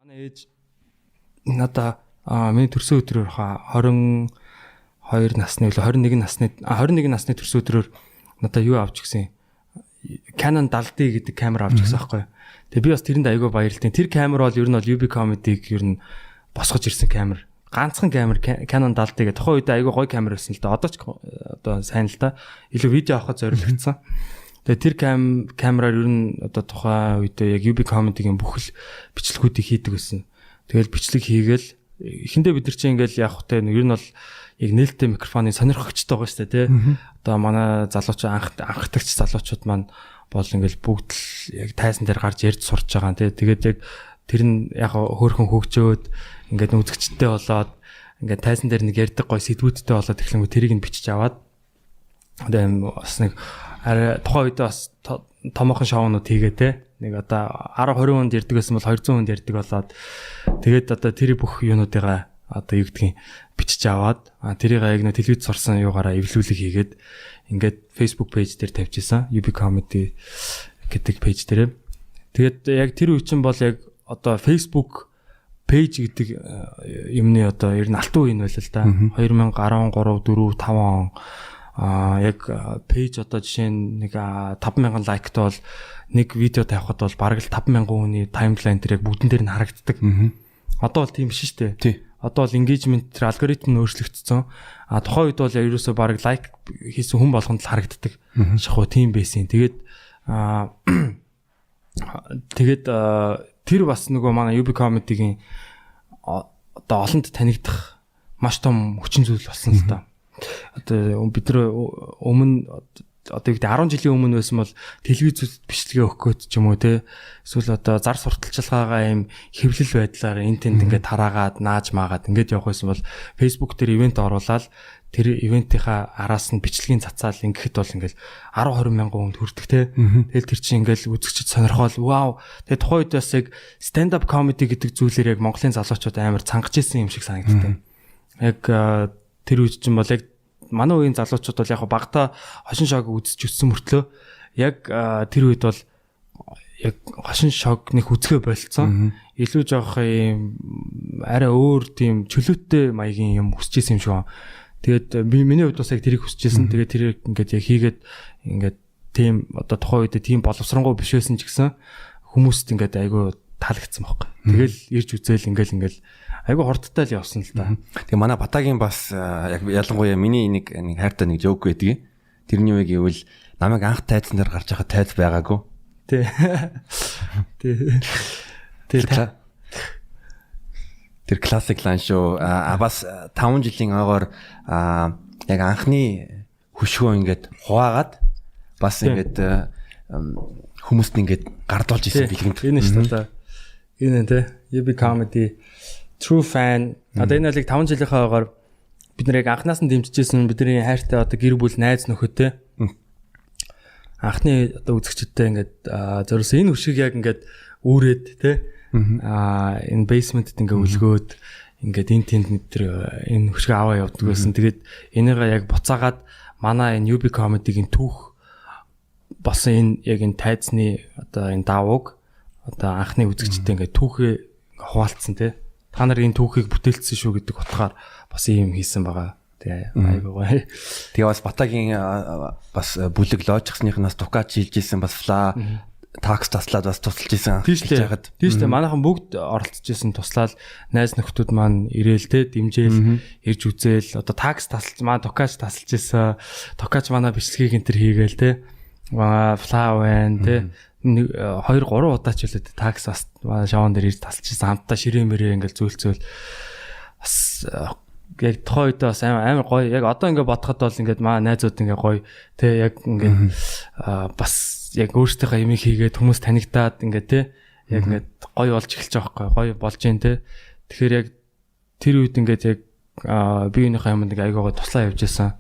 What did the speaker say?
Манай ээж надаа миний төрсөн өдрөөр хаа 22 насны үлээ, 21 насны, 21 насны төрсөн өдрөөр надаа юу авч гисэн, Canon 70D гэдэг камер авч гисэн байхгүй. Тэгээ би бас тэрэнд айгүй баярлалтай. Тэр камер бол ер нь бол UB Comedy-г ер нь босгож ирсэн камер. Ганцхан камер Canon 70D гэх, тухайн үед айгүй гоё камер байсан л да. Одоо ч одоо сайн л да. Илүү видео авахад зориулагдсан. Тэгээ тэр камераар ер нь одоо тухайн үед яг UB Comedy-гийн бүх л бичлэгүүдийг хийдэг байсан. Тэгэл бичлэг хийгээл эхэндээ бид нар чинь ингээл яг хөтэй ер нь бол яг нээлттэй микрофоны сонирхогчтой байгаа шүү дээ, тий. Одоо манай залуучууд, анхдагч залуучууд маань бол ингээл бүгд л яг тайзан дээр гарч ярьж сурч байгаа, тий. Тэгээд яг тэр нь яг хөөрхөн хөгжөөд, ингээд үзэгчтэй болоод, ингээд тайзан дээр нэг ярьдаг гой сэдвүүдтэй болоод эхлэнгүү тэрийг нь бичиж аваад, тэгээ бас нэг арай тухайн үед бас томоохон шоунууд хийгээ, те, нэг одоо 10 20 хүнд ярьдаг байсан бол 200 хүнд ярьдаг болоод, тэгээд одоо тэр бүх юунуудыгаа одоо юу гэдгийг бичиж аваад, тэрийг яг нэг телевиз сурсан юугаараа эвлүүлэг хийгээд, ингээд Facebook page дээр тавьчихсан, UB Comedy гэдэг page дээр. Тэгээд яг тэр үе чинь бол яг одоо Facebook page гэдэг юмны одоо ер нь алтан үе нь байл л да. 2013, 4, 5 он яг page одоо жишээ нь нэг 5000 like тай бол нэг видео тавихад бол бараг л 5000 хүний timeline дээр яг бүгдэн дээр нь харагддаг. Одоо бол тийм биш шүү дээ. Одоо бол engagement, тэр алгоритм нь өөрчлөгдсөн. А тухайн үед бол ерөөсөө бараг like хийсэн хүн болгонд л харагддаг. Шахуу тийм байсан. Тэгээд тэр бас нөгөө манай UB Comedy-гийн одоо олонд танигдах маш том хүчин зүйл болсон л да. Одоо бид нар өмнө одоо юу гэдэг, 10 жилийн өмнө байсан бол телевизүүд бичлэгээ өгөх гээд ч юм уу, те, эсвэл одоо зар сурталчилгаагаа юм хэвлэл байдлаар энэ тэнд ингээд тараагаад, нааж маагаад ингээд явах байсан бол Facebook дээр event оруулаад, тэр event ийнхаа араас нь бичлэгийн цацаал ингэхэд бол ингээл 10 20 мянган хүнд хүрдэг, те. Тэгэл тэр чинь ингээл үзэгчд сонирхоол, вау. Тэгээ тухайн үед бас яг stand up comedy гэдэг зүйлээр яг Монголын залуучууд амар цангаж исэн юм шиг санагддаг. Яг тэр үед чинь бол яг манай үеийн залуучууд бол яг багада хошин шог үзэж өссөн мөртлөө яг тэр үед бол яг хошин шог нэг үзэхээ болцсон. Илүү жоох юм арай өөр тийм чөлөөтэй маягийн юм хүсэж исэн юм шиг байна. Тэгээд би миний хувьд бас яг тэрийг хүсэж исэн. Тэгээд тэрийг ингээд яг хийгээд, ингээд тийм одоо тухайн үед тийм боловсронгуй биш байсан ч гэсэн хүмүүст ингээд айгүй таалагдсан байхгүй. Тэгэл ирж үзээл, ингээл айгүй хурдтай л явсан л да. Тэгээ манай Батагийн бас яг ялангуяа миний нэг нэг хайртай нэг joke байдаг. Тэрний юу гэвэл намайг анх тайзан дээр гарч байхад тайз байгаагүй. Тий. Тий. Тий. Тэр classic line шүү. А бас 5 жилийн ойгоор яг анхны хөшгөө ингээд хуваагаад, бас ингээд хүмүүст ингээд гардуулж исэн бэлгэнд. Энэ шүү дээ. Энэ, тий. UB Comedy True Fan. Одоо энэ бол яг 5 жилийнхаа ойгоор бид нар яг анханаас нь дэмжижсэн бидний хайртай одоо гэр бүл, найз нөхөдтэй, анхны одоо үзэгчдтэй ингээд зориулсан энэ хөшиг яг ингээд үүрээд, те, энэ basement-д ингээд өлгөөд, ингээд энэ тэнд тэр энэ хөшиг аваа явдаг байсан. Тэгээд энийгээ яг буцаагаад манай энэ UB Comedy-гийн түүх болсон энэ яг энэ тайзны одоо энэ давууг одоо анхны үзэгчдээ ингээд түүхээ хуваалцсан, те. Та нар энэ түүхийг бүтээлцсэн шүү гэдэг утгаар бас ийм хийсэн байгаа. Тэгээ айгуу гоё. Тэгээ бас Батагийн бас бүлэг лоожсныхнаас Тукач шилж исэн, бас Фла такс таслаад бас тусалж исэн. Тийм шүү дээ. Тийм шүү дээ. Манайхан бүгд оролцож исэн, туслаад, найз нөхдүүд маань ирээл, те, дэмжээл, ирж үзээл, одоо такс тасалж, маа Тукач тасалж исэн. Тукач манай бичлэгийг энэ төр хийгээл, те. Аа, Фла байна, те. Нэг 2 3 удаа ч үлээ такс бас манай шоун дээр ирж тасалж исэн. Хамтдаа ширээ мэрээ ингээл зөөлцөөл бас яг тухайн үед бас амар амар гоё. Яг одоо ингээ бодоход бол ингээд маа найзууд ингээ гоё, те, яг ингээд бас яг өөрсдийнхөө юмыг хийгээд, хүмүүс танигдаад, ингээ, те, яг ингээд гоё болж эхэлж байгаа байхгүй, гоё болж гин, те. Тэгэхээр яг тэр үед ингээд яг биеийнхээ юмд ингээ айгуугаа туслаа явж исэн.